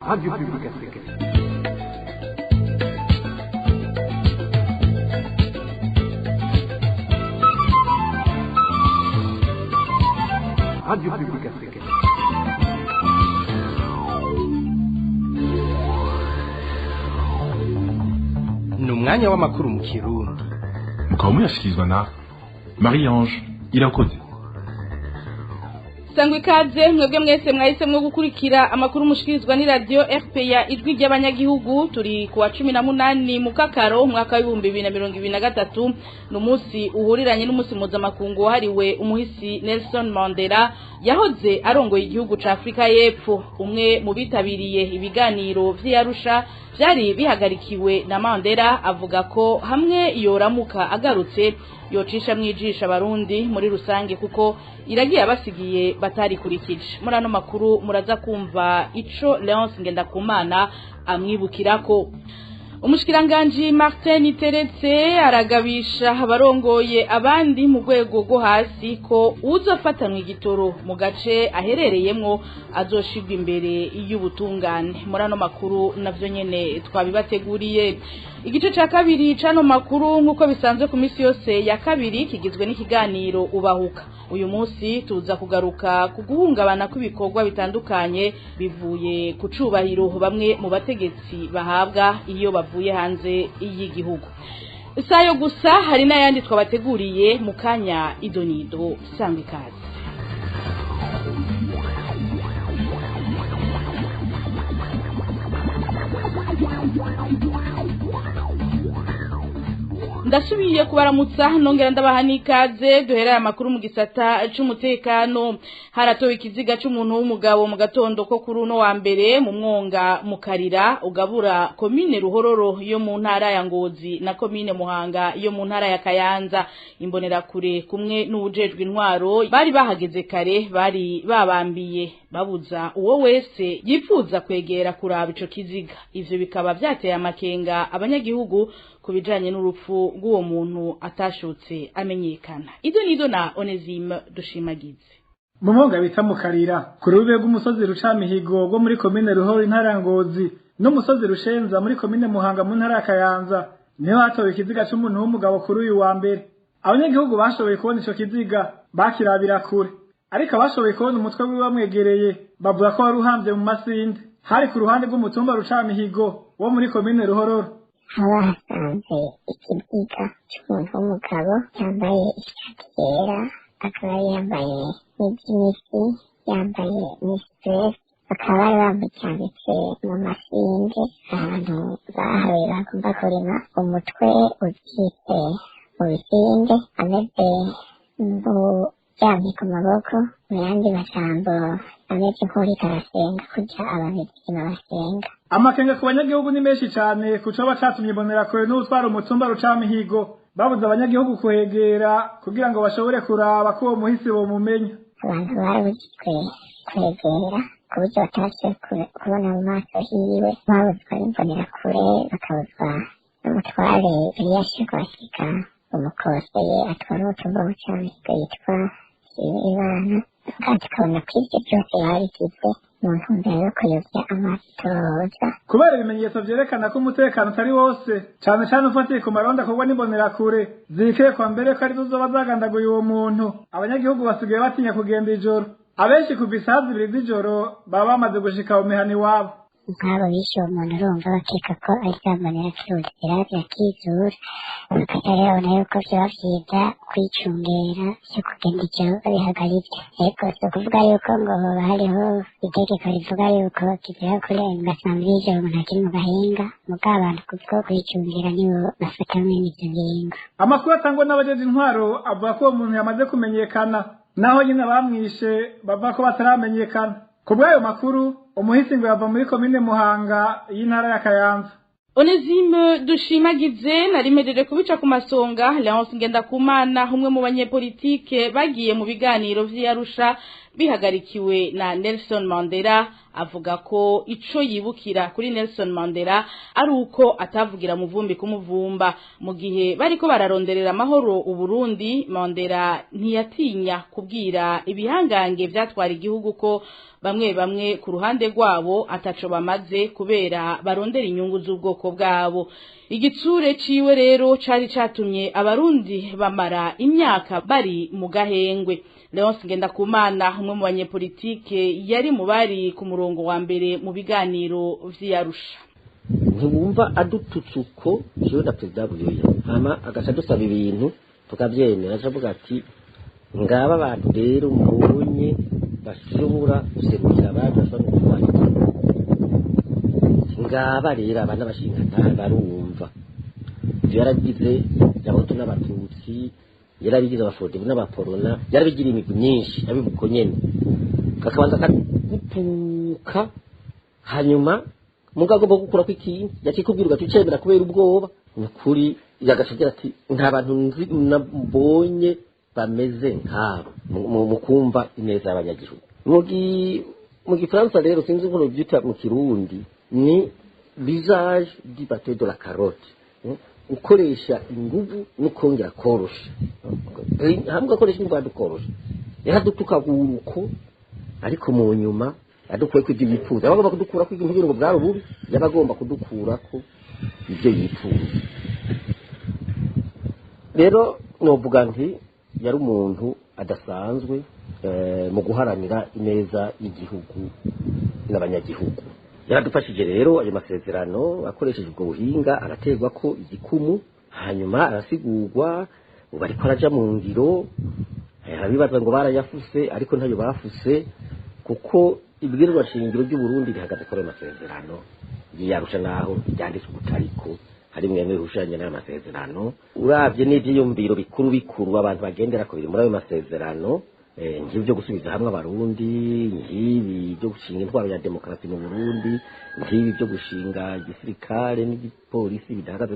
Radio Publique Africaine. Radio Publique Africaine. Ni umwanya w'amakuru mu Kirundi. Mukaba muyashikirizwa na Marie Ange Irakoze. Sangwa ikaze mwebwe mwese mwahisemwo gukurikira amakuru mushikirizwa ni radio RPA, Ijwi ry'Abanyagihugu. Turi kuwa 18 Mukakaro umwaka w'2023, n'umunsi uhuriranye n'umunsi mpuzamakungu wahariwe umuhisi Nelson Mandela, yahoze arongoye igihugu ca Afrika y'Epfo. Umwe mu bitabiriye ibiganiro vy'Arusha vyari bihagarikiwe na Mandela avuga ko hamwe yoramuka agarutse yocisha mwijisha Abarundi muri rusange, kuko iragiye abasigiye batarikurikije. Muri ano makuru muraza kumva ico Leonce Ngendakumana amwibukirako. Umushikiranganji Martin Teretse aragabisha abarongoye abandi mu rwego rwo hasi ko uzofatanwa igitoro mu gace aherereyemwo azoshirwa imbere y'ubutungane. Muri ano makuru navyo nyene twabibateguriye. Igice ca kabiri c'ano makuru, nk'uko bisanzwe ku misi yose ya kabiri, kigizwe n'ikiganiro Ubahuka. Uyu munsi tuza kugaruka ku guhungabana kw'ibikorwa bitandukanye bivuye ku cubahiro bamwe mu bategetsi bahabwa iyo bavuye hanze y'igihugu. Sayo gusa, hari n'ayandi twabateguriye mu kanya. Idonido, sangwa ikaze. Ndasubiye kubaramutsa, nongera ndabaha n'ikaze. Duhereye amakuru mu gisata c'umutekano. Haratowe ikiziga c'umuntu w'umugabo mu gatondo ko kuri uno wa mbere mu mwonga Mukarira ugabura komine Ruhororo yo mu ntara ya Ngozi na komine Muhanga yo mu ntara ya Kayanza. Imbonerakure kumwe n'uwujejwe intwaro bari bahageze kare, bari babambiye babuza uwo wese yifuza kwegera kuraba ico kiziga. Ivyo bikaba vyateye amakenga abanyagihugu ku bijanye n'urupfu rw'uwo muntu atashutse amenyekana. Ido nido na Onesime Dushimagize. Mu mwonga bita Mukarira, ku rubibe rw'umusozi Rucamihigo rwo muri komine Ruhoro, intara ya Ngozi, n'umusozi Rushenza muri komine Muhanga mu ntara ya Kayanza, niho hatowe ikiziga c'umuntu w'umugabo kuri uyu wa mbere. Abanyagihugu bashoboye kubona ico kiziga bakirabira kure, ariko abashoboye kubona umutwe wiwe bamwegereye bavuga ko wari uhamvye mu masinde. Hari ku ruhande rw'umutumba Rucamihigo wo muri komine Ruhororo. Haba hasanze ikiziga c'umuntu w'umugabo yambaye ishati yera, akaba yari yambaye n'ijinisi, yambaye n'isipuresi. Bakaba bari bamuryambitse mu masinde ahantu bahawe bagomba kurima, umutwe uziritse mu bisinde, ameze nk'uryamye ku maboko. Mu yandi majambo, ameze nk'uriko arasenga kurya ababizima basenga. Amakenga ku banyagihugu ni menshi cane ku coba catumye Imbonerakure n'utwara umutumba Rucamihigo babuza abanyagihugu kuhegera kugira ngo bashobore kuraba ko uwo muhisi bomumenya. Abantu barabujijwe kwegera ku buryo batabashije kubona mu maso hiwe. Babuzwa n'Imbonerakure, bakabuzwa n'umutware yari yashize kuhashika, umukoseye atwara umutumba w'Ubucamihigo yitwa Nshimirimana. Kandi tukabona ko ivyo byose babigize mu ntumbero yo kuyovya amatoza. Kubera ibimenyetso vyerekana ko umutekano utari wose, cane cane ufatiye ku maronda akorwa n'Imbonerakure zikekwa mbere ko arizo zoba zagandaguye uwo muntu, abanyagihugu basigaye batinya kugenda ijoro. Abenshi kuva isaha 2 z'ijoro baba bamaze gushika mu mihana iwabo. Nk'abo bishe uwo muntu, urumva bakeka ko ari za mbonerakure zirakizura, bakaca rero babona yuko vyoba vyiza kwicungera, vyo kugenda ijoro babihagaritse. Ariko si ukuvuga yuko ngo hoba hariho itegeko rivuga yuko kizira kurenga saa 2 y'ijoro umuntu akiri mu gahinga, mugabo abantu kubwo kwicungera nibo bafata mwene izo ngingo. Amakuru atangwa n'abajeje intwaro avuga ko uwo muntu yamaze kumenyekana, naho nyine abamwishe bavuga ko bataramenyekana. Ku bw'ayo makuru, umuhisi ngo yava muri komine Muhanga y'intara ya Kayanza. Onesime Dushimagize, narimejeje kubica ku masonga. Leonce Ngendakumana, umwe mu banyepolitike bagiye mu biganiro vy'Arusha Bihagarikiwe na Nelson Mandela. Avuga ko ico yibukira kuri Nelson Mandela ari uko atavugira muvumbi kumuvumba. Mu gihe bariko bararonderera amahoro Uburundi, Mandela ntiyatinya kubwira ibihangange vyatwara igihugu ko bamwe bamwe ku ruhande rwabo ataco bamaze kubera barondera inyungu z'ubwoko bwabo. Igitsure ciwe rero cari catumye Abarundi bamara imyaka bari mu gahengwe. Leonce Ngendakumana, umwe mu banyepolitike yari mu bari ku murongo wa mbere mu biganiro vy'Arusha. Ntiwumva adututse uko jewe na Perezida Buyoya, hama agaca dusaba ibintu tukavyemera, aca ati: "Ngaba abantu rero mbonye bashobora guserukira abandi, bashobora no gutwara igihugu, ngaba rero aba n'abashingantahe barumva." Ivyo yaragize Abahutu n'Abatutsi, yarabigize Abafodebu n'Abaporona, yarabigira imigwi myinshi, abivuga uko nyene, kakabanza kagutuka, hanyuma mugabo agomba gukurako ikintu yakikubwira ugaca ucemera kubera ubwoba. Ni ukuri yagaca agira ati: "Nta bantu nzi mbonye bameze nk'abo mu kumva ineza y'abanyagihugu." Mu Gifaransa rero, sinzi ukuntu byita mu Kirundi, ni visage du bâton de la carotte: ukoresha inguvu no kongera korosha, hamwe ugakoresha inguvu adukorosha. Yaradutuka uko, ariko mu nyuma adukuye ko ibyo yifuza, yaba agomba kudukura ko ibintu ngo bwari ububi, yaba agomba kudukurako ibyo yifuza. Rero novuga nti yari umuntu adasanzwe mu guharanira ineza y'igihugu n'abanyagihugu. Yaradufashije rero ayo masezerano akoresheje ubwo buhinga, araterwa ko igikumu, hanyuma arasigurwa, ubu ariko araja mu ngiro. Arabibaza ngo barayafuse, ariko ntayo bafuse, kuko ibwirizwa shingiro ry'u Burundi rihagaze kuri ayo masezerano yiyarusha, naho ryanditswe ubutariko harimwo yamwe bihushanye n'ayo masezerano. Uravye n'ivyiyumviro bikuru bikuru abantu bagendera ko biri muri ayo masezerano, nk'ibi byo gusubiza hamwe Abarundi, nk'ibi byo gushinga intwaro ya demokarasi mu Burundi, nk'ibi byo gushinga igisirikare n'igipolisi bidahagaze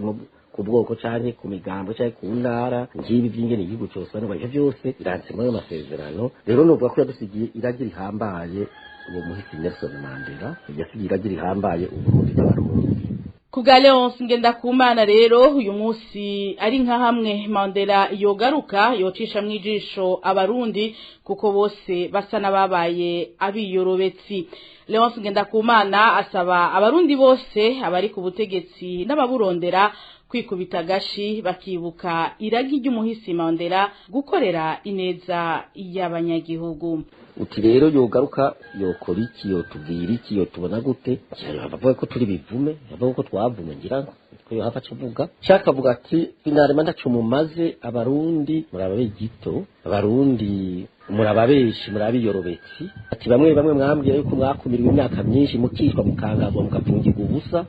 ku bwoko canke ku migambo canke ku ntara, nk'ibi vy'ingene igihugu cose banwa, ivyo vyose biranditse muri ayo masezerano. Rero novuga ko yadusigiye iragi rihambaye. Uwo muhisi Nelson Mandela yasigiye iragi rihambaye Uburundi n'Abarundi. Kubwa Leonce Ngendakumana rero, uyu munsi ari nka hamwe Mandela yogaruka, yocisha mwijisho Abarundi, kuko bose basa n'ababaye abiyorobetsi. Leonce Ngendakumana asaba Abarundi bose, abari ku butegetsi n'ababurondera, kwikubita gashi bakibuka iragi ry'umuhisi Mandela, gukorera ineza y'abanyagihugu. Uti rero yogaruka yokora iki? Yotubwira iki? Yotubona gute? Avuga ko turi bivume, avuga ko twavume, ngira ngo ko yohava aca shaka avuga ati: "Finarema ntaco mumaze. Abarundi muraba gito, Abarundi murababeshi, murabiyorobetsi." Ati: "Bamwe bamwe mwambwira yuko mwakumiriwe imyaka myinshi, mukishwa, mukangazwa, mugapfungirwa ubusa."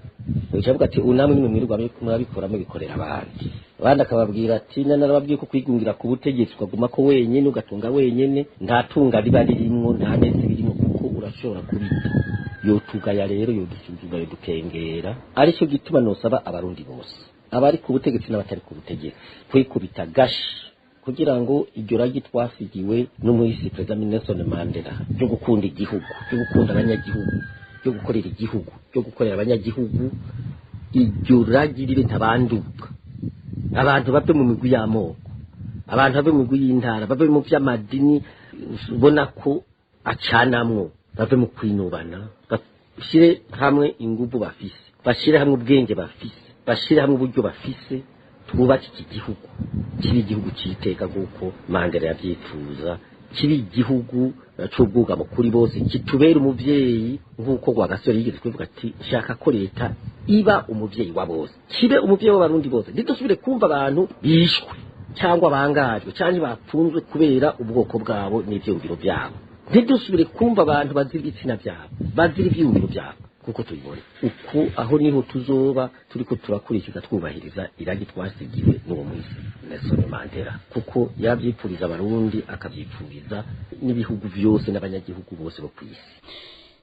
Avuga ati: "Unamwe nimwe mwirirwa murabikora, mubikorera abandi." Abandi akababwira ati: "Narababwiye ko kwigungira ku butegetsi, ukaguma ko wenyene, ugatunga wenyene, nta tunga riba ririmwo, nta neza birimwo, kuko urashobora kubita." Yotugaya rero, yodusuzuma, yodukengera. Aricyo gituma nosaba Abarundi bose, abari ku butegetsi n'abatari ku butegetsi, kwikubita gashi kugira ngo iryo ragi twasigiwe n'umuhisi Perezida Nelson Mandela ryo gukunda igihugu, ryo gukunda abanyagihugu, ryo gukorera igihugu, ryo gukorera abanyagihugu, iryo ragi ribe ntabanduka. Abantu bave mu migwi y'amoko, abantu bave mu migwi y'intara, bave mu vy'amadini ubona ko acanamwo, bave mu kwinubana, bashyire hamwe inguvu bafise, bashyire hamwe ubwenge bafise, bashyire hamwe uburyo bafise, twubake iki gihugu kibe igihugu cyiteka nk'uko Mandela yabyifuza, kibe igihugu c'ubwugamo kuri bose, kitubera umuvyeyi nk'uko Rwagasore yigeze kubivuga ati: "Shaka ko leta iba umuvyeyi wa bose." Kibe umuvyeyi w'Abarundi bose, ntidusubire kumva abantu bishwe cyangwa bangajwe cyangwa bapfunzwe kubera ubwoko bwabo n'ivyumviro byabo, ntidusubire kumva abantu bazira ibitsina byabo, bazira ivyumviro byabo kuko tubibona uko. Aho niho tuzoba turiko turakurikiza, twubahiriza iragi twasigiwe n'uwo muhisi Nelson Mandela, kuko yavyipfuriza Abarundi, akavyipfuriza n'ibihugu vyose n'abanyagihugu bose bo kw'isi.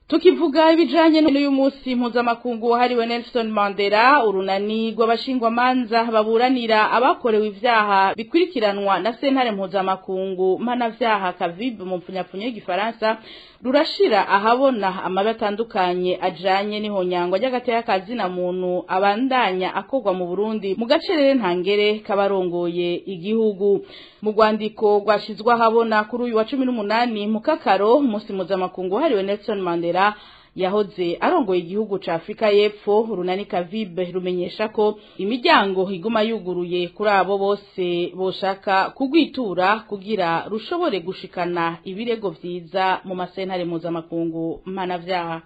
Tukivuga ibijanye n'uyu munsi mpuzamakungu wahariwe Nelson Mandela, urunani rw'abashingwamanza baburanira abakorewe ivyaha bikurikiranwa na sentare mpuzamakungu mpanavyaha Kavib mu mpfunyapfunyo y'igifaransa rurashira ahabona amabi atandukanye ajanye n'ihonyangwa ry'agateka kazina muntu abandanya akorwa mu Burundi mu gacerere ntangere kabarongoye igihugu. Mu rwandiko rwashizwe ahabona kuri uyu wa 18 mu Kakaro, umunsi mpuzamakungu wahariwe Nelson Mandela yahoze arongoye igihugu ca Afrika y'Epfo, urunani Kavibe rumenyesha ko imiryango iguma yuguruye kuri abo bose boshaka kugwitura kugira rushobore gushikana ibirego vyiza mu masentare mpuzamakungu mpanavyaha.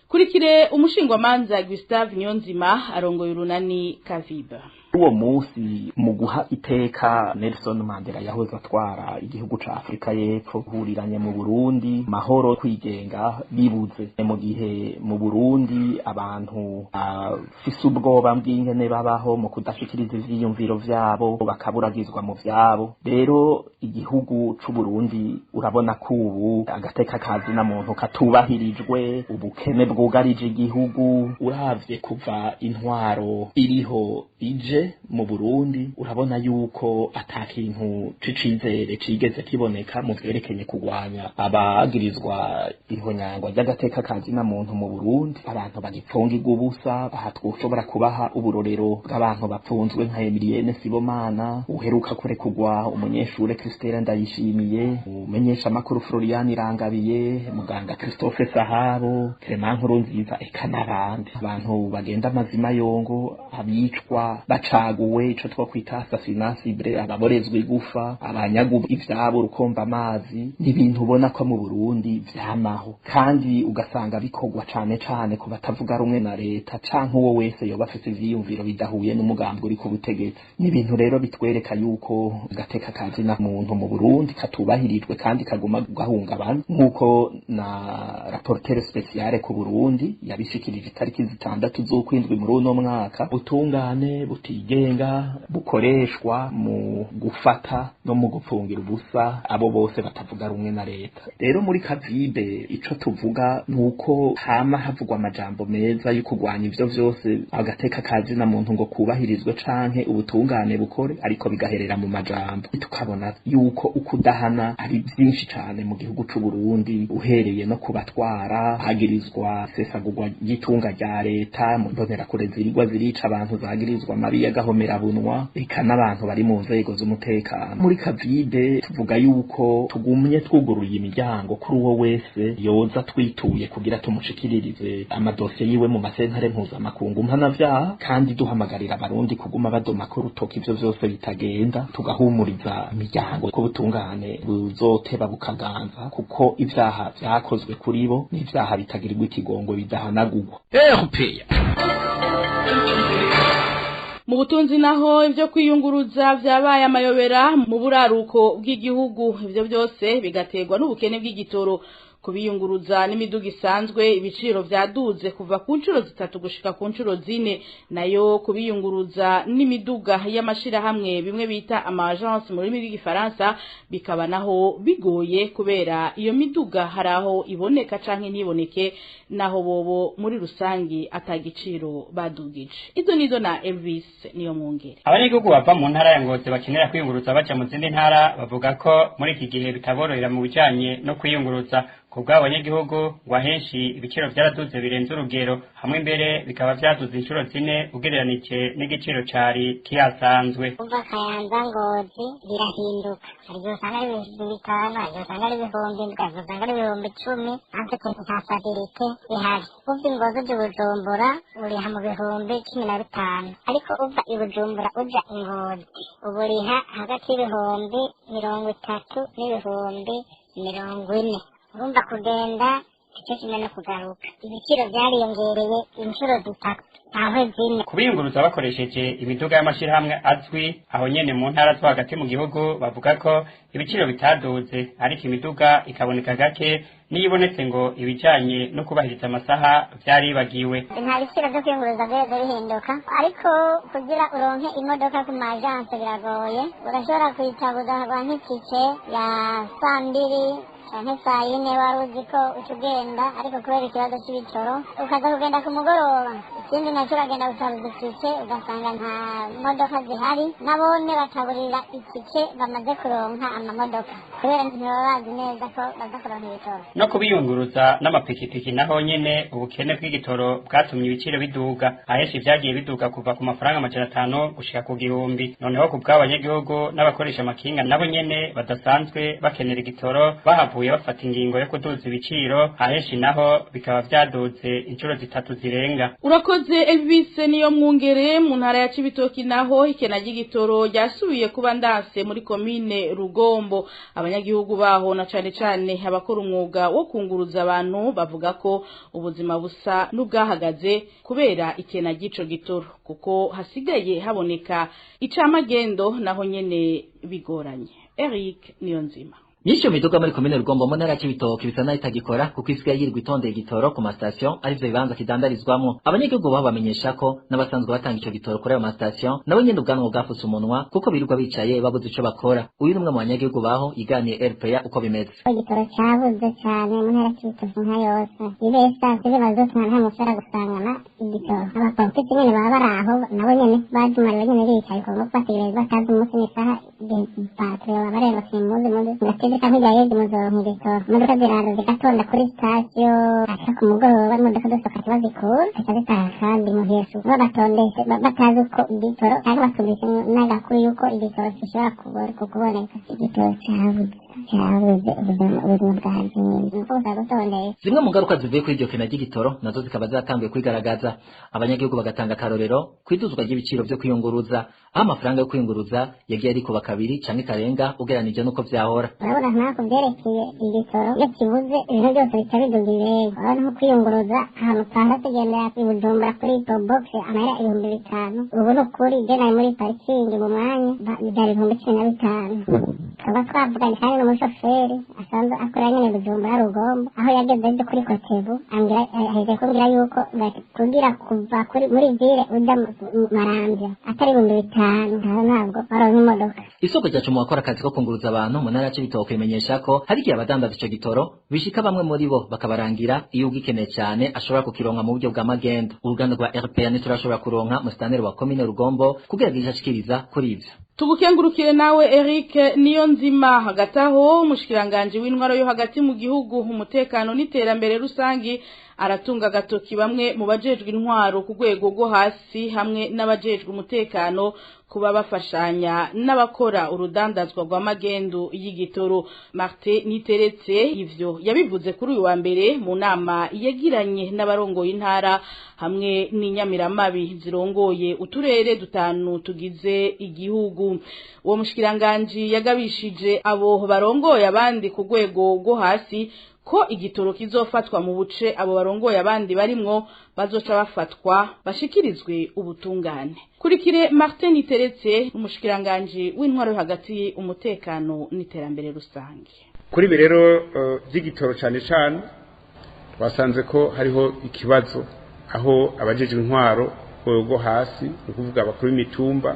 Kurikire umushingwamanza Gustave Niyonzima arongoye urunani Kavibe. Uwo munsi mu guha iteka Nelson Mandela yahoze atwara igihugu ca Afrika y'Epfo huriranye mu Burundi mahoro kwigenga bibuze, mu gihe mu Burundi abantu bafise ubwoba bw'ingene babaho mu kudashikiriza ivyiyumviro vyabo bakaburagizwa mu vyabo. Rero igihugu c'u Burundi urabona ko ubu agateka kazina muntu katubahirijwe, ubukene bwugarije igihugu. Uravye kuva intwaro iriho ije mu Burundi urabona yuko ata kintu c'icizere cigeze kiboneka mu vyerekeye kugwanya abagirizwa ihonyangwa ry'agateka kazina muntu mu Burundi. Abantu bagipfungirwa ubusa, aha twoshobora kubaha uburorero bw'abantu bapfunzwe nka Emilienne Sibomana uheruka kurekurwa, umunyeshure Christelle Ndayishimiye, umumenyesha makuru Florian Irangabiye, muganga Christophe Sahabo, Clement Nkurunziza eka n'abandi. Abantu bagenda amazima yongo, abicwa bacaguwe ico twokwita assassinat ciblé, ababorezwa igufa, abanyagu ivyabo urukomba amazi. Ni ibintu ubona ko mu Burundi vyamaho, kandi ugasanga bikorwa cane cane ku batavuga rumwe na leta canke uwo wese yoba afise ivyiyumviro bidahuye n'umugambi uri ku butegetsi. Ni ibintu rero bitwereka yuko agateka kazina muntu mu Burundi katubahirijwe kandi kaguma gahungabana, nk'uko na rapporteur spéciale ku Burundi yabishikirije itariki 6 z'ukwindwi muri uno mwaka. Butungane butigenga bukoreshwa mu gufata no mu gupfungira ubusa abo bose batavuga rumwe na leta. Rero muri Kavibe ico tuvuga nuko hama havugwa amajambo meza yo kurwanya ivyo vyose, agateka kazina muntu ngo kubahirizwe canke ubutungane bukore, ariko bigaherera mu majambo. Tukabona yuko ukudahana ari byinshi cane mu gihugu c'u Burundi, uhereye no kubatwara hagirizwa sesagurwa ry'itunga rya leta, mu mbonerakure zirigwa zirica abantu zagirizwa mabi y'agahomerabunwa, eka n'abantu bari mu nzego z'umutekano. Muri Kavide tuvuga yuko tugumye twuguruye imiryango kuri uwo wese yoza twituye kugira tumushikiririze amadosiye yiwe mu masentare mpuzamakungu mpanavyaha, kandi duhamagarira abarundi kuguma badoma ko urutoki ivyo vyose bitagenda, tugahumuriza imiryango ko butungane buzoteba bukaganza, kuko ivyaha vyakozwe kuri bo n'ivyaha bitagirirwa ikigongo bidahanagurwa. Mu butunzi naho ivyo kwiyunguruza vyabaye amayobera mu buraruko bw'igihugu, ivyo byose bigaterwa n'ubukene bw'igitoro. Kubiyunguruza n'imiduga isanzwe ibiciro vyaduze kuva ku nshuro 3 gushika ku nshuro 4, nayo kubiyunguruza n'imiduga y'amashira hamwe bimwe bita ama agence mu rurimi rw'igifaransa bikaba naho bigoye kubera iyo miduga haraho iboneka canke ntiboneke, naho bobo muri rusangi atagiciro badugije. Izo nizo na Elvis niyo mwongere. Abanyagihugu bava mu ntara ya Ngozi bakenera kwiyunguruza baca mu zindi ntara bavuga ko muri iki gihe bitaborohera mu bijanye no kwiyunguruza. Kubwa abanyagihugu ngo ahenshi ibiciro byaraduze birenze urugero, hamwe imbere bikaba vyaduze inshuro 4 ugereranije n'igiciro cari kihasanzwe. Uva Kayanza Ngozi birahinduka, hari igihe usanga ari 5000, hari igihe usanga ari 7000, hari igihe usanga ari 10000, ariko nta stabilite ihari. Uva Ngozi uja Bujumbura uriha mu 15000, ariko uva i Bujumbura uja i Ngozi uba uriha hagati y'30,000 n'40,000. Urumva kugenda icyo kimwe no kugaruka, ibiciro byariyongereye inshuro 3 aho 4. Kubiyunguruza bakoresheje imiduga y'amashirahamwe azwi aho nyene mu ntara zo hagati mu gihugu bavuga ko ibiciro bitaduze, ariko imiduga ikaboneka gake, niyibonetse ngo ibijanye no kubahiriza amasaha vyaribagiwe. Nta biciro vyo kwiyunguruza vyeze bihinduka, ariko kugira uronke imodoka ku ma agence biragoye. Urashobora kuyitabuza nk'itike ya 2:00 Canke saa 4 wari uzi ko uca ugenda, ariko kubera ikibazo c'ibitoro ukaza kugenda ku mugoroba. Ikindi nacyo uragenda gusaba itike ugasanga nta modoka zihari, nabone bakaburira itike bamaze kuronka amamodoka kubera ntibaba bazi neza ko baza kuronka ibitoro. No kubiyunguruza n'amapikipiki naho nyene ubukene bw'igitoro bwatumye ibiciro biduga. Ahenshi vyagiye biduga kuva ku mafaranga 500 gushika ku 1000. Noneho ku bw'abanyagihugu n'abakoresha amakinga nabo nyene badasanzwe bakenera igitoro bahavuye bafata ingingo yo kuduza ibiciro, ahenshi naho bikaba vyaduze inshuro 3 zirenga. Urakoze Elvis niyo mwungere. Mu ntara ya Cibitoki naho ikena ry'igitoro ryasubiye kuba ndanse muri komine Rugombo. Abanyagihugu baho na cane cane abakora umwuga wo kunguruza abantu bavuga ko ubuzima busa n'ubwahagaze kubera ikena ry'ico gitoro, kuko hasigaye haboneka icamagendo naho nyene bigoranye. Eric Niyonzima. Nyisho miduga muri komine Rugombo mu ntara ya Cibitoke bisa naho itagikora kuko isigaye yirirwa itondeye igitoro ku ma station arivyo bibanza kidandarizwamwo. Abanyagihugu baho bamenyesha ko n'abasanzwe batanga ico gitoro kuri ayo ma station nabo nyene ubwanwa bwafutse umunwa kuko birirwa bicaye babuze ico bakora. Uyu ni umwe mu banyagihugu baho yiganiye RPA uko bimeze. Igitoro cabuze cane mu ntara ya Cibitoke nka yose, ibe esanse bazosanga nta musara gusangana igitoro. Abapolisi nyene baba bari aho nabo nyene bajumariwe nyene bicaye ku ngufu bategereza batazi umunsi n'isaha igihe patro bareba simuzi muzi ngateze kamwe yeze muzoronka igitoro. Imodoka ziraza zigatonda kuri sitasiyo ata ku mugoroba, imodoka zose bakaca bazikura zica zitaha kandi muhira babatondetse batazi uko igitoro cyangwa batumvise n'agakuru yuko igitoro gishobora kuboneka. Igitoro cabuze ubuzima bwazinze nuko busaba gutondesha. Zimwe mu ngaruka zivuye kuri iryo kena ry'igitoro nazo zikaba zatanguye kwigaragaza. Abanyagihugu bagatanga akarorero kwiduzwa ry'ibiciro vyo kwiyunguruza, aho amafaranga yo kwiyunguruza yagiye arikuba kabiri canke karenga ugereranije n'uko vyahora. Urabona nk'ako vyerekeye igitoro iyo kibuze ibintu byose bica biduga ibere. Urabona nko kwiyunguruza ahantu usanga tugendera i Bujumbura kuri probox amahera 5000, ubu ni ukuri je nari muri parikingi mu mwanya byari 15,000. Tukaba twavuganye kandi n'umushoferi asanzwe akora nyene Bujumbura Rugombo, aho yageze aje kuri Kotebu ambwira aheze kumbwira yuko kugira kuva kuri muri ville uja Maramvya atari 5000 ntabwo baronka imodoka. Isoko ryacu mu bakora akazi ko kunguruza abantu mu ntara ya Cibitoke imenyesha ko hari igihe abadandaza ico gitoro bishika bamwe muri bo bakabarangira iyo ugikeneye cyane ashobora kukironka mu buryo bwa magendo. Uruganda rwa RPA ntiturashobora kuronka musitanteri wa komine Rugombo kugira ngo ashikiriza kuri ivyo. Tugukengurukire nawe Eric Niyonzima. Hagati aho umushikiranganje w'intwaro yo hagati mu gihugu umutekano n'iterambere rusangi aratunga gatoki bamwe mu bajejwe intwaro ku rwego rwo hasi hamwe n'abajejwe umutekano kuba bafashanya n'abakora urudandazwa rwa magendu y'igitoro. Martin Niteretse ivyo yabivuze kuri uyu wa mbere mu nama yagiranye n'abarongoye intara hamwe n'inyamiramabi zirongoye uturere dutanu tugize igihugu. Uwo mushikiranganje yagabishije abo barongoye abandi ku rwego rwo hasi ko igitoro kizofatwa mu buce abo barongoye abandi barimwo bazoca bafatwa bashikirizwe ubutungane. Kurikire Martin Niteretse, umushikiranganje w'intwaro hagati umutekano n'iterambere rusange. Kuri ibi rero by'igitoro cyane cyane twasanze ko hariho ikibazo aho abajejwe intwaro rwo hasi, ni ukuvuga abakuru b'imitumba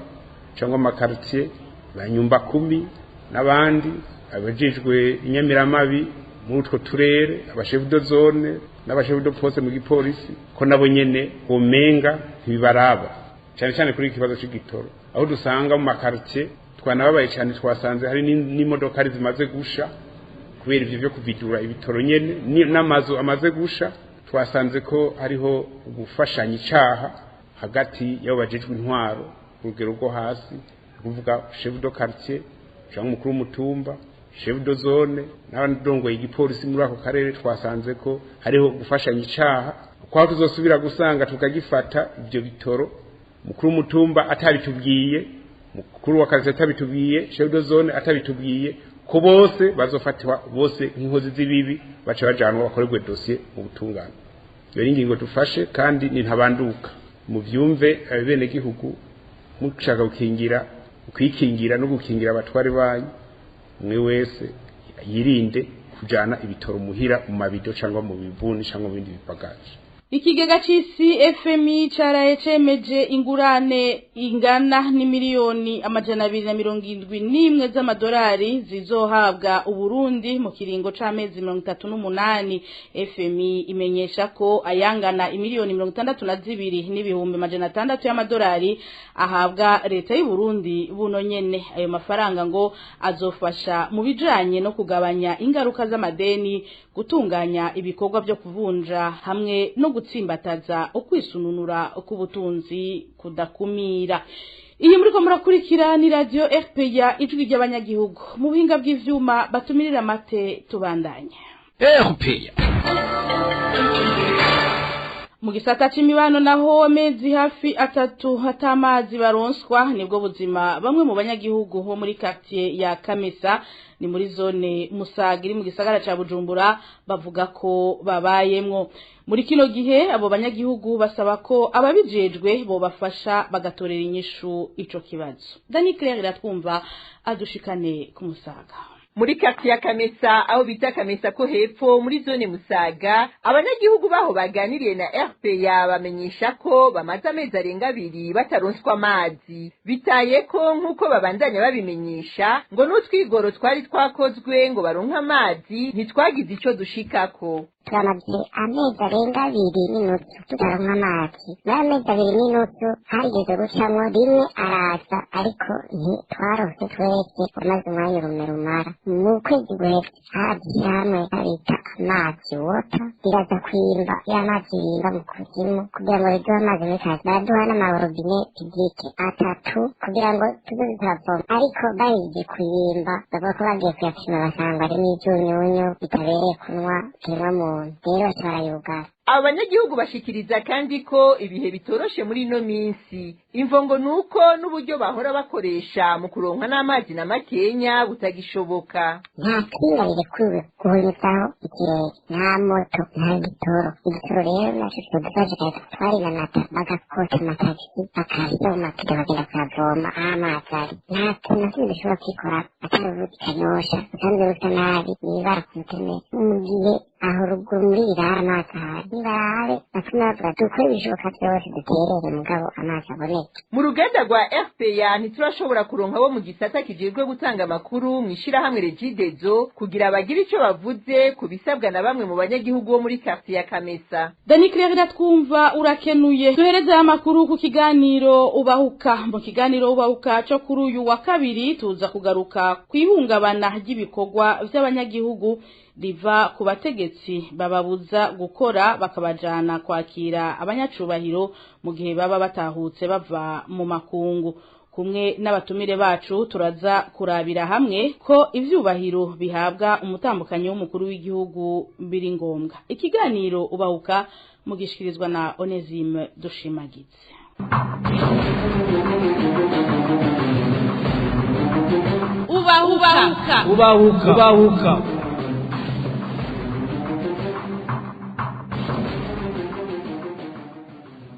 cyangwa amakartier ba nyumba kumi n'abandi abajejwe inyamiramabi muri utwo turere, abashefu de zone n'abashefu de poste mu gipolisi, ko nabo nyene omenga ntibibaraba cyane cyane kuri ikibazo c'igitoro, aho dusanga mu makartier twanababaye cyane, twasanze hari n'imodoka zimaze gusha kubera ivyo byo kuvidura ibitoro nyene n'amazu amaze gusha. Twasanze ko hariho gufashanya icaha hagati y'abo bajejwe intwaro urugero rwo hasi, kuvuga chef de quartier cyangwa umukuru w'umutumba, chef de zone n'abandongoye igipolisi muri ako karere. Twasanze ko hariho gufashanya icaha kwa tuzosubira gusanga tukagifata ibyo bitoro mukuru w'umutumba atabitubwiye, mukuru wa quartier atabitubwiye, chef de zone atabitubwiye, ko bose bazofatwa bose nk'inkozi z'ibibi baca bajanwa bakorerwe dossier mu butungane. Iyo ni ingingo dufashe kandi ni ntabanduka. Muvyumve abene gihugu mushaka gukingira, kwikingira no gukingira abatware banyu, umwe wese yirinde kujana ibitoro muhira mu mabido cyangwa mu bibuni cyangwa mu bindi bipagaje. Ikigega c'isi FMI caraye cemeje ingurane ingana ni miliyoni 271 z'amadolari zizohabwa Uburundi mu kiringo c'amezi 38. FMI imenyesha ko ayangana imiliyoni 62 n'ibihumbi 600 y'amadolari ahabwa leta y'u Burundi buno nyene. Ayo mafaranga ngo azofasha mu bijanye no kugabanya ingaruka z'amadeni, gutunganya ibikorwa byo kuvunja hamwe no gutsimbataza ukwisununura k'ubutunzi kudakumira. Iyi muriko murakurikira ni radio RPA ijwi ry'abanyagihugu. Mu buhinga bw'ivyuma batumirira mate tubandanye. RPA. Mu gisata c'imibano naho amezi hafi 3 hatamazi baronswa nibwo buzima bamwe mu banyagihugu bo muri quartier ya Kamesa ni muri zone Musaga iri mu gisagara ca Bujumbura bavuga ko babayemwo. Muri kino gihe abo banyagihugu basaba ko ababijejwe bo bafasha bagatorera inyishu ico kibazo. Dani Claire iratwumva adushikane ku Musaga. Muri quartier ya Kamesa aho bita Kamesa ko hepfo muri zone Musaga, abanyagihugu baho baganiriye na RPA bamenyesha ko bamaze amezi arenga 2 bataronswa amazi. Bitaye ko nkuko babandanya babimenyesha ngo n'utwigoro twari twakozwe ngo baronke amazi ntitwagize ico dushikako. Turamaze amezi arenga 2.5 tutaronka amazi. Muri amezi 2.5 harigeze gucamwo rimwe araza, ariko ntitwarose twese amazi umwanya urume rumara. Mu kwezi guheze haje hamwe bita amazi wota riraza kwimba ya mazi yimba mu kuzimu kugira ngo riduhe amazi muri kazi. Baraduha n'amarobine publike 3 kugira ngo tuze turavoma, ariko bahejeje kuyimba bavuga ko bagiye kuyapima basanga harimo ivyunyunyu bitabereye kunywa kiremwa muntu, rero baca barayugara. Abanyagihugu bashikiriza kandi ko ibihe bitoroshe muri ino minsi. Imvongo nuko n'uburyo bahora bakoresha mu kuronka n'amazi na makenya butagishoboka. Nta kinga rirekuwe guhunyizaho ikirere, nta moto, nta gitoro. Igitoro rero naco kidufasha kare twarinanata bagakota amatagisi bakaza mu mapido bagenda kuyavoma aho amazi ari. Nta kintu na kimwe dushobora kwikora atari uruzi kanyosha rusanzwe rusa nabi n'ibara ku muteme. Mu gihe aho ruguru muri irara amazi ahari nibarabe batume bavuga dukore ibishoboka vyose duterere mugabo amazi aboneke. Mu ruganda rwa RPA ntiturashobora kuronka bo mu gisata kijejwe gutanga amakuru mw'ishirahamwe Regidezo kugira bagire ico bavuze ku bisabwa na bamwe mu banyagihugu bo muri quartier ya Kamesa. Dani Claire twumva urakenuye. Duhereze amakuru ku kiganiro ubahuka. Mu kiganiro ubahuka cyo kuri uyu wa kabiri tuza kugaruka kwihungabana ry'ibikorwa vy'abanyagihugu riva ku bategetsi bababuza gukora bakabajana kwakira abanyacubahiro mu gihe baba batahutse bava mu makungu. Kumwe n'abatumire bacu turaza kurabira hamwe ko ivyubahiro bihabwa umutambukanyi w'umukuru w'igihugu biri ngombwa. Ikiganiro ubahuka mugishikirizwa na Onesime Dushimagize. Ubahuka ubahuka ubahuka.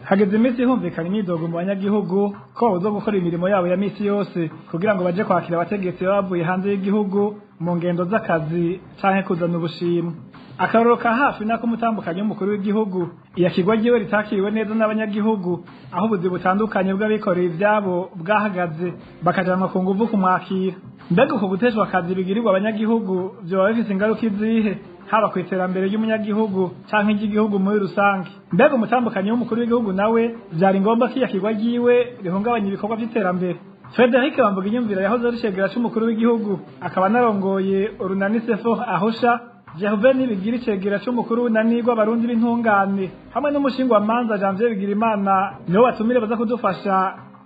Hageze iminsi humvikana imyidogo mu banyagihugu ko babuza gukora imirimo yabo ya misi yose kugira ngo baje kwakira abategetsi bavuye hanze y'igihugu mu ngendo z'akazi canke kuzana ubushimwe. Akarorero ka hafi nako umutambukanyi w'umukuru w'igihugu iyakirwa ryiwe ritakiriwe neza n'abanyagihugu, aho ubuzi butandukanye bw'abikoreye ivyabo bwahagaze bakajanwa ku nguvu kumwakira. Mbega uko guteshwa akazi bigirirwa abanyagihugu vyoba bifise ingaruka izihe haba ku iterambere ry'umunyagihugu canke ry'igihugu muri rusange? Mbega umutambukanyi w'umukuru w'igihugu nawe vyari ngombwa ko iyakirwa ryiwe rihungabanya ibikorwa vy'iterambere? Frederic Bamvuga inyumvira yahoze ari cegera c'umukuru w'igihugu akaba anarongoye urunani Sefo Ahosha, Gervais Nibigira icegera c'umukuru w'unani rw'abarundi b'intungane hamwe n'umushingwa manza Janvier Bigirimana nibo batumire baza kudufasha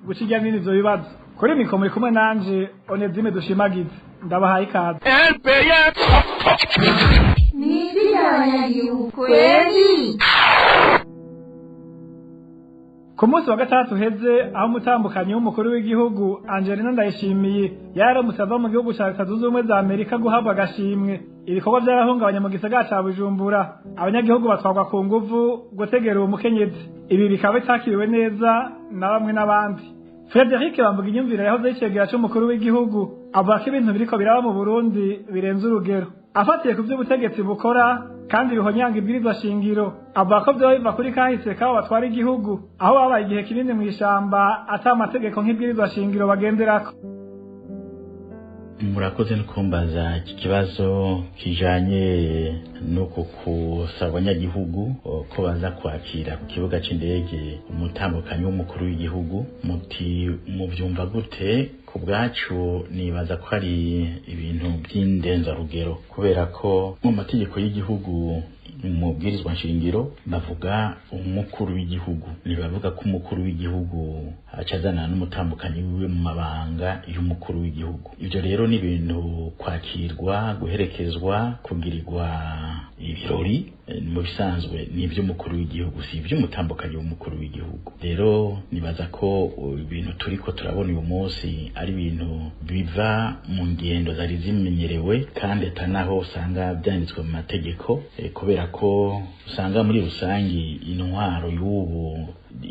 guca irya nino ivyo bibazo. Kuri mikoro muri kumwe nanje Onesime Dushimagize, ndabahaye ikaze. Kweli. Ku munsi wa gatatu uheze aho umutambukanyi w'umukuru w'igihugu Angelina Ndayishimiye yaramutse ava mu gihugu ca Leta Zunze Ubumwe za Amerika guhabwa agashimwe, ibikorwa vyarahungabanye mu gisagara ca Bujumbura, abanyagihugu batwarwa ku nguvu gutegera uwo mukenyezi. Ibi bikaba bitakiriwe neza na bamwe n'abandi. Frederic Bamvuga inyumvira yahoze yicegera c'umukuru w'igihugu avuga ko ibintu biriko biraba mu Burundi birenze urugero. Afatiye ku vy'ubutegetsi bukora Kandi ruhonyanga ibwirizwa shingiro. Avuga ko vyoba biva kuri kahise kabo batwara igihugu, aho babaye igihe kinini mw'ishamba ata amategeko nk'ibwirizwa shingiro bagenderako. Murakoze no kumbaza iki kibazo kijanye nuko kusaba abanyagihugu ko baza kwakira ku kibuga c'indege umutambukanyi w'umukuru w'igihugu. Muti muvyumva gute? Ku bwacu nibaza ko ari ibintu by'indenzarugero, kubera ko mu mategeko y'igihugu, mu bwirizwa nshingiro, bavuga umukuru w'igihugu, ntibavuga ko umukuru w'igihugu acazana n'umutambukanyi wiwe mu mabanga y'umukuru w'igihugu. Ibyo rero ni ibintu kwakirwa, guherekezwa, kugirirwa ibirori mu bisanzwe ni iby'umukuru w'igihugu, si iby'umutambukanyi w'umukuru w'igihugu. Rero nibaza ko ibintu turiko turabona uyu munsi ari ibintu biva mu ngendo zari zimenyerewe, kandi atanaho usanga byanditswe mu mategeko, kubera ko usanga muri rusangi intwaro y'ubu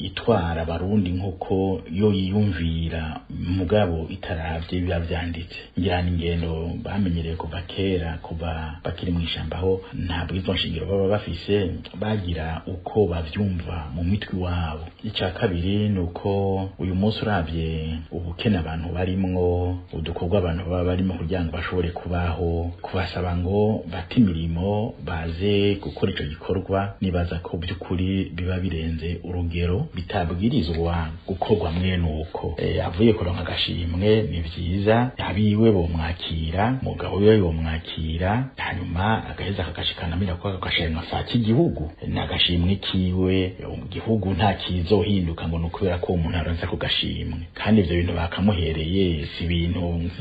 itwara abarundi nk'uko yo yiyumvira, mugabo itaravye biba vyanditse. Ngira ni ingendo bamenyereye kuva kera, kuva bakiri mu ishamba, aho nta bwirizwa nshingiro baba bafise, bagira uko bavyumva mu mitwe wabo. Ica kabiri ni uko uyu munsi uravye ubukene abantu barimwo, udukorwa abantu baba barimo kugira ngo bashobore kubaho, kubasaba ngo bate imirimo baze gukora ico gikorwa, nibaza ko by'ukuri biba birenze urugero, bitabwirizwa gukorwa mwene uko. Avuye kuronka agashimwe ni vyiza, abiwe bomwakira, umugabo wiwe yomwakira, hanyuma agaheza akagashikana mira ko agashimwe saa cy'igihugu ni agashimwe kiwe. Igihugu nta kizohinduka ngo ni ukubera ko umuntu aronse ako gashimwe. Kandi ivyo bintu bakamuhereye si ibintu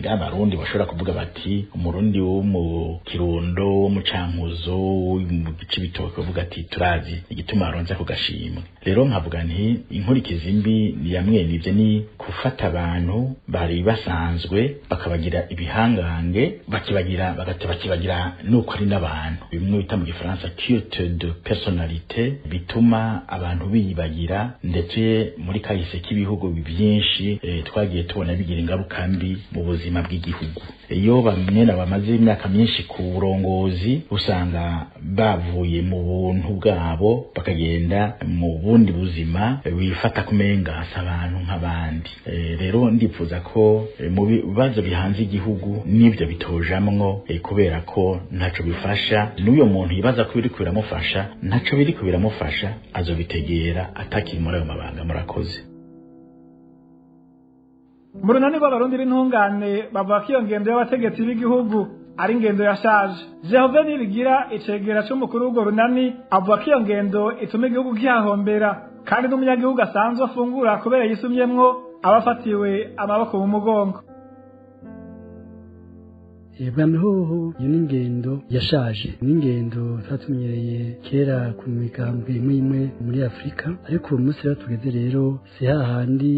abarundi bashobora kuvuga bati umurundi wo mu Kirundo, wo mu Cankuzo, wo mu Cibitoke bavuga ati turazi igituma aronse ako gashimwe. Rero nkavuga nti inkurikizi mbi ni yamwe nivyo, ni gufata abantu bari basanzwe bakabagira ibihangange, bakibagira bagata bakibagira nuko ari n'abantu, bimwe bita mu gifaransa culte de personnalité, bituma abantu biyibagira. Ndetse muri kahise k'ibihugu byinshi twagiye tubona bigira ingaruka mbi mu buzima bw'igihugu. Iyo bamwe na bamaze imyaka myinshi ku burongozi, usanga bavuye mu buntu bwabo bakagenda mu bundi buzima, wifata kumenga asa abantu nk'abandi. Rero ndipfuza ko mu bibazo bihanze igihugu n'ibyo bitojamwo, kubera ko ntaco bifasha. N'uyo muntu yibaza ko biriko biramufasha, ntaco biriko biramufasha, azobitegera atakiri muri ayo mabanga. Murakoze. Mu runani rw'abarundi b'intungane bavuga ko iyo ngendo y'abategetsi b'igihugu ari ingendo yashaje. Jehove Nibigira, icegera c'umukuru w'urwo runani, avuga ko iyo ngendo ituma igihugu kihahombera, kandi n'umunyagihugu asanzwe afungura kubera yisumyemwo aba afatiwe amaboko mu mugongo. Bwa mbere hoho iyo ni ingendo yashaje, ni ingendo twatumenyereye kera ku migambwe imwe imwe muri Afurika, ariko uwo munsi rero tugeze rero si hahandi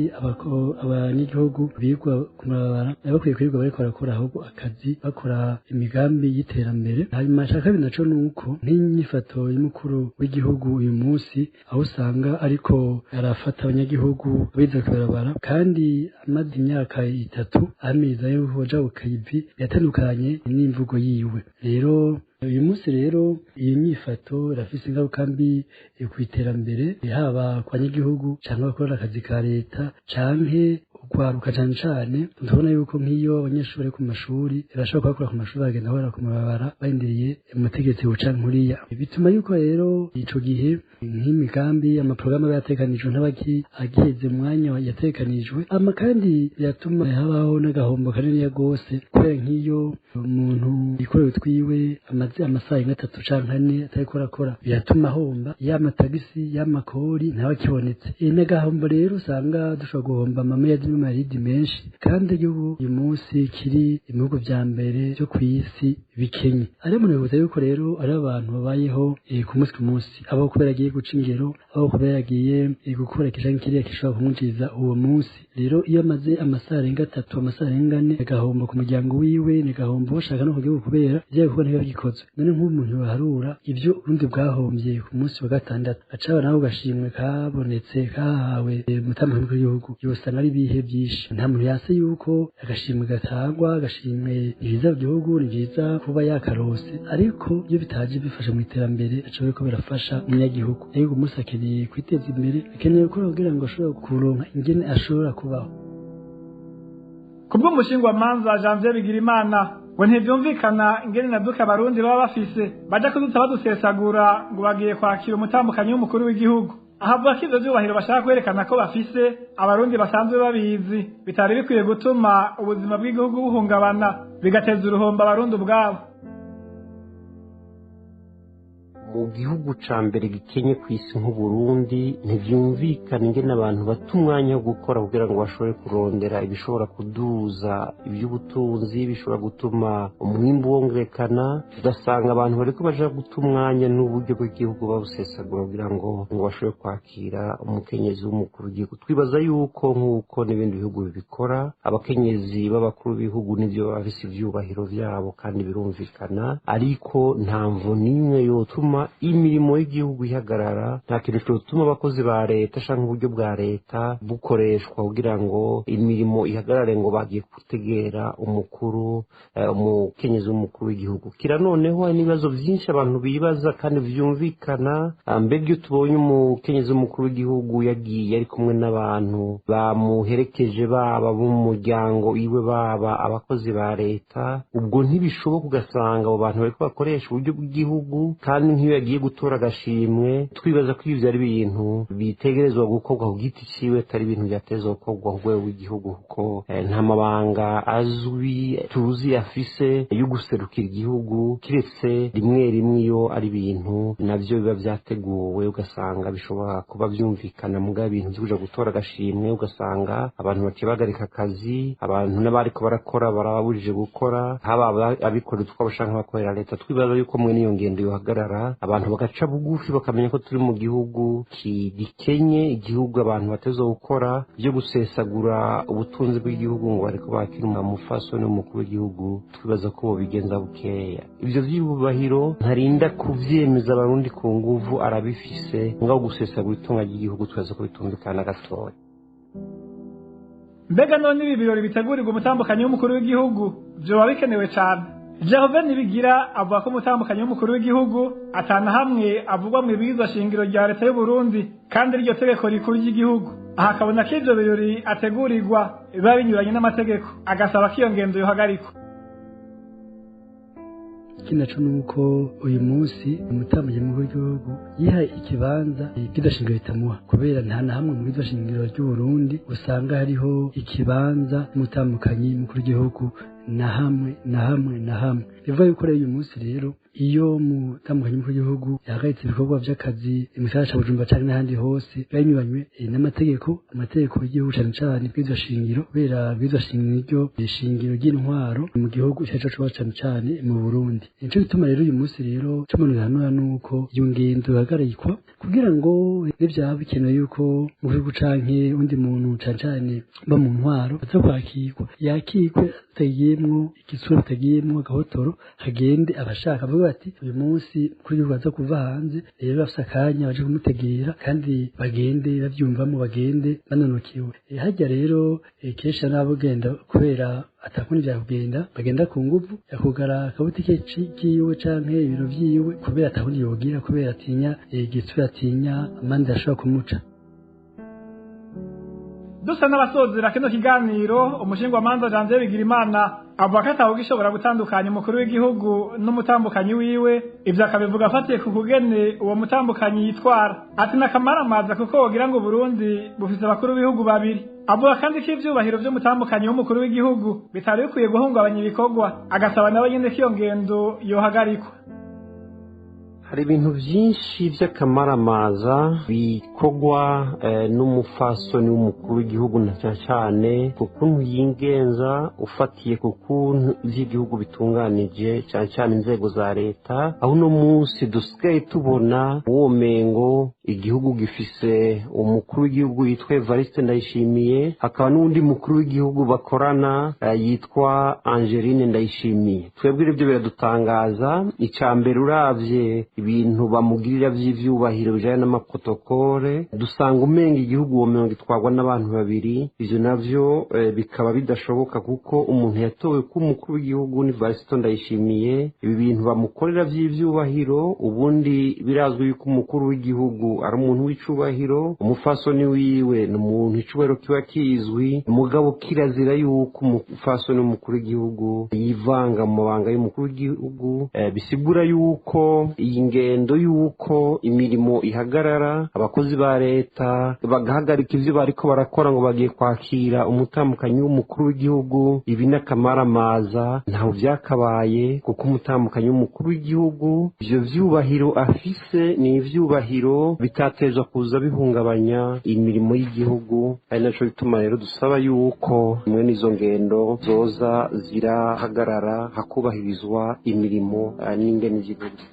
abanyagihugu bigwa ku mabarabara, bakwiye kwirirwa bariko barakora ahubwo akazi, bakora imigambi y'iterambere. Hanyuma ica kabiri naco ni uko nk'inyifato y'umukuru w'igihugu uyu munsi, aho usanga ariko arafata abanyagihugu biza kubarabara, kandi amaze imyaka 3 amezi yuko baja ku kivi, yatandukanye n'imvugo yiwe. Rero uyu munsi rero iyi nyifato irafise ingaruka mbi ku iterambere, haba ku banyagihugu canke abakora akazi ka leta canke urwaruka. Cane cane tubona yuko nk'iyo abanyeshuri bari ku mashuri bashobora kuhakora ku mashuri, bagenda bahora ku mabarabara barindiriye umutegetsi uca nkuriya. Bituma yuko rero ico gihe nk'imigambi, amaporogaramu aba yatekanijwe ntabaki agiheze umwanya yatekanijwe ama, kandi biratuma habaho n'agahombo kaniniya gose, kubera nk'iyo umuntu yikorewe utwiwe amaze amasaha nk'atatu canke ane atariko arakora, biratuma ahomba ya matagisi y'amakori ntabakibonetse. N'agahombo rero usanga dushobora guhomba amamiliyari n'amaridi menshi, kandi igihugu uyu munsi kiri mu bihugu vya mbere vyo kw'isi bikenye. Ariyo muntu bivuze yuko rero ari abantu babayeho ku munsi ku munsi, abo kubera agiye guca ingero, abo kubera agiye gukora iki canke kiriya gishobora kumwinjiriza uwo munsi. Rero iyo amaze amasaha arenga 3, amasaha arenga 4, agahombo ku muryango wiwe, ni agahombo bashaka no ku gihugu, kubera ivyo bikorwa ntibiba bigikozwe. None nk'ubu umuntu baharura ivyo urundi bwahombye ku munsi wa gatandatu, acaba naho gashimwe kabonetse kahawe umutambukanyi w'igihugu, yosanga ari ibihe byinshi. Nta muntu yase yuko agashimwe gatangwa, agashimwe ni byiza mu gihugu, ni byiza kuba yakarose, ariko iyo bitaje bifasha mu iterambere aca biriko birafasha umunyagihugu. Ariko umunsi akeneye kwiteza imbere, akeneye gukora kugira ngo ashobore kuronka ingene ashobora kubaho. Kubw'umushingwamanza Janvier Bigirimana, ngo ntivyumvikana ingene na duka abarundi baba bafise baja kuduta badusesagura ngo bagiye kwakira umutambukanyi w'umukuru w'igihugu. Ahavuga ko ivyo vyubahiro bashaka kwerekana ko bafise abarundi basanzwe babizi bitari bikwiye gutuma ubuzima bw'igihugu buhungabana, bigateza uruhombo abarundi ubwabo. Mu gihugu ca mbere gikenye kw'isi nk'Uburundi, ntivyumvikana ingene abantu bata umwanya wo gukora kugira ngo bashobore kurondera ibishobora kuduza ivy'ubutunzi, bishobora gutuma umwimbu wongerekana, ugasanga abantu bariko baja guta umwanya n'uburyo bw'igihugu babusesagura kugira ngo bashobore kwakira umukenyezi w'umukuru w'igihugu. Twibaza yuko nk'uko n'ibindi bihugu bibikora, abakenyezi b'abakuru b'ibihugu nivyo baba bafise ivyubahiro vyabo kandi birumvikana, ariko nta mvo n'imwe yotuma imirimo y'igihugu ihagarara. Nta kintu cyotuma abakozi ba leta canke uburyo bwa leta bukoreshwa kugira ngo imirimo ihagarare ngo bagiye gutegera umukuru umukenyezi w'umukuru w'igihugu. Kira noneho hari n'ibibazo vyinshi abantu bibaza kandi vyumvikana. Mbega iyo tubonye umukenyezi w'umukuru w'igihugu yagiye ari kumwe n'abantu bamuherekeje, baba bo mu muryango iwe, baba abakozi ba leta, ubwo ntibishoboka, ugasanga abo bantu bariko bakoresha uburyo bw'igihugu kandi nk'iyo yagiye gutora agashimwe. Twibaza ko ivyo ari ibintu bitegerezwa gukorwa ku giti ciwe, atari ibintu vyatezwa gukorwa ku rwego rw'igihugu, kuko nta mabanga azwi tuzi afise yo guserukira igihugu, kiretse rimwe rimwe iyo ari ibintu navyo biba vyateguwe, ugasanga bishobora kuba vyumvikana. Mugabo ibintu vyo kuja gutora agashimwe, ugasanga abantu baciye bahagarika akazi, abantu n'abariko barakora barababujije gukora, haba abikorera utwabo canke abakorera leta. Twibaza yuko mwe n'iyo ngendo yohagarara, abantu bagaca bugufi, bakamenya ko turi mu gihugu gikenye, igihugu abantu batezwa gukora. Byo gusesagura ubutunzi bw'igihugu ngo bariko bakira umufasoni w'umukuru w'igihugu, twibaza ko bobigenza bukeya. Ivyo vy'ububahiro ntarinda kuvyemeza abarundi ku nguvu, arabifise. Ngaho gusesagura itunga ry'igihugu twibaza ko bitumvikana gatoya. Mbega none ibi birori bitegurirwa umutambukanyi w'umukuru w'igihugu vyoba bikenewe cane? Gervais Nibigira avuga ko umutambukanyi w'umukuru w'igihugu atana hamwe avugwa mu ibwirizwa shingiro rya leta y'u Burundi, kandi iryo tegeko rikuru ry'igihugu. Aha akabona ko ivyo birori ategurirwa biba binyuranye n'amategeko, agasaba ko iyo ngendo yohagarikwa. Ikindi naco nuko uyu munsi umutambukanyi mukuru w'igihugu yihaye ikibanza ibwirizwa shingiro ritamuha, kubera nta na hamwe mu bwirizwa shingiro ry'u Burundi usanga hariho ikibanza umutambukanyi mukuru w'igihugu, na hamwe na hamwe na hamwe. Bivuga yuko rero uyu munsi rero iyo umutambukanyi mukuru w'igihugu yahagaritse ibikorwa vy'akazi mu gisagara ca Bujumbura canke n'ahandi hose, biba binyuranywe n'amategeko, amategeko y'igihugu, cane cane ibwirizwa shingiro, kubera ibwirizwa shingiro niryo shingiro ry'intwaro mu gihugu ico arico cose, cane cane mu Burundi. Nico gituma rero uyu munsi rero ico umuntu yohanura nuko iyo ngendo ihagarikwa, kugira ngo nivyaba bikenewe yuko mu gihugu canke undi muntu, cane cane ba mu ntwaro, aza kwakirwa, yakirwe atagiyemwo igitsure, atagiyemwo agahotoro, hagende abashaka avuga bati uyu munsi kuri igihugu aza kuva hanze, rero bafise akanya baje kumutegera, kandi bagende bavyumvamo, bagende banonokewe. Harya rero kenshi n'abagenda kubera atakundi vyakugenda, bagenda ku nguvu, yakugara akabutike kiwe canke ibiro vyiwe kubera atakundi yogira, kubera atinya igitsure, atinya amande ashobora kumuca. Dusa n'abasozera kino kiganiro, umushingwamanza Janvier Bigirimana avuga ko atawugishobora gutandukanya umukuru w'igihugu n'umutambukanyi wiwe. Ivyo akabivuga afatiye ku kugene uwo mutambukanyi yitwara. Ati n'akamaramaza kuko wogira ngo Burundi bufise abakuru b'ibihugu babiri. Avuga kandi ko ivyubahiro vy'umutambukanyi w'umukuru w'igihugu bitari bikwiye guhungabanya ibikorwa, agasaba nawe nyene ko iyo ngendo yohagarikwa. Hari ibintu byinshi by'akamaramaza bikorwa n'umufasoni w'umukuru w'igihugu, na cyane cyane ku kuntu yingenza, ufatiye ku kuntu iby'igihugu bitunganije, cyane cyane inzego za leta, aho uno munsi dusigaye tubona uwo mengo igihugu gifise umukuru w'igihugu yitwa Evariste Ndayishimiye, hakaba n'undi mukuru w'igihugu bakorana yitwa Angeline Ndayishimiye. Twebwe ibyo biradutangaza. Icya mbere, uravye Ibintu bamugirira vy'ivyubahiro bijanye n'amaprotokole, dusanga umenga igihugu uwo mirongo itwarwa n'abantu babiri. Ivyo navyo bikaba bidashoboka, kuko umuntu yatowe ko umukuru w'igihugu ni Varisito Ndayishimiye. Ibi bintu bamukorera vy'ivyubahiro, ubundi birazwi yuko umukuru w'igihugu ari umuntu w'icubahiro, umufasoni wiwe ni umuntu icubahiro kiba kizwi, mugabo kirazira yuko umufasoni w'umukuru w'igihugu yivanga mu mabanga y'umukuru w'igihugu. Bisigura yuko iyi ngendo yuko imirimo ihagarara, abakozi ba leta bagahagarika ivyo bariko barakora ngo bagiye kwakira umutambukanyi w'umukuru w'igihugu, ibi n'akamaramaza, ntaho vyakabaye, kuko umutambukanyi w'umukuru w'igihugu ivyo vyubahiro afise ni ivyubahiro bitatezwa kuza bihungabanya imirimo y'igihugu. Ari naco bituma rero dusaba yuko mwe n'izo ngendo zoza zirahagarara, hakubahirizwa imirimo n'ingene z'igihugu.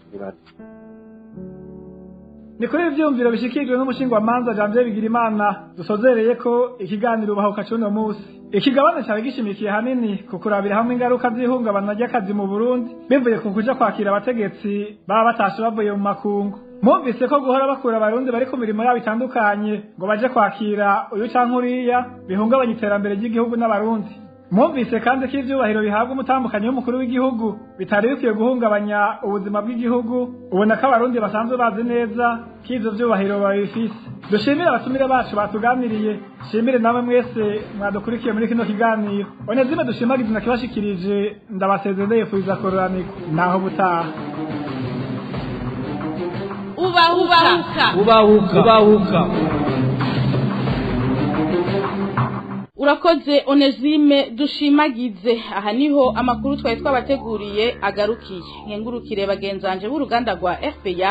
Ni kuri ivyumviro bishikirijwe n'umushingwamanza Janvier Bigirimana dusozereye ko ikiganiro Ubahuka c'uno musi. Ikigabane cari gishimikiye hanini ku kurabira hamwe ingaruka z'ihungabana ry'akazi mu Burundi bivuye ku kuja kwakira abategetsi baba batashe bavuye mu makungu. Mwumvise ko guhora bakura abarundi bari ku mirimo yabo itandukanye ngo baje kwakira uyu canke uriya bihungabanya iterambere ry'igihugu n'abarundi. Mwumvise kandi ko ivyubahiro bihabwa umutambukanyi w'umukuru w'igihugu bitari bikwiye guhungabanya ubuzima bw'igihugu, ubona ko abarundi basanzwe bazi neza ko ivyo vyubahiro babifise. Dushimire abatumire bacu batuganiriye, shimire namwe mwese mwadukurikiye muri kino kiganiro. Onezime dushimagize nakibashikirije, ndabasezeye ndayifuriza kororanirwa naho butaha. Ubahuka Ubahuka Ubahuka. Urakoze Onezime dushimagize. Aha niho amakuru twari twabateguriye agarukiye. Nkengurukire bagenzanje b'uruganda rwa RPA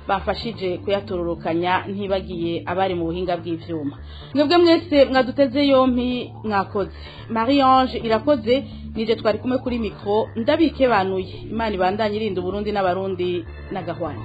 bafashije kuyatororokanya, ntibagiye abari mu buhinga bw'ivyuma. Mwebwe mwese mwaduteze yompi mwakoze. Marie Ange irakoze nije twari kumwe kuri micro, ndabike banuye. Imana ibandanye irinda Burundi n'abarundi n'agahwane.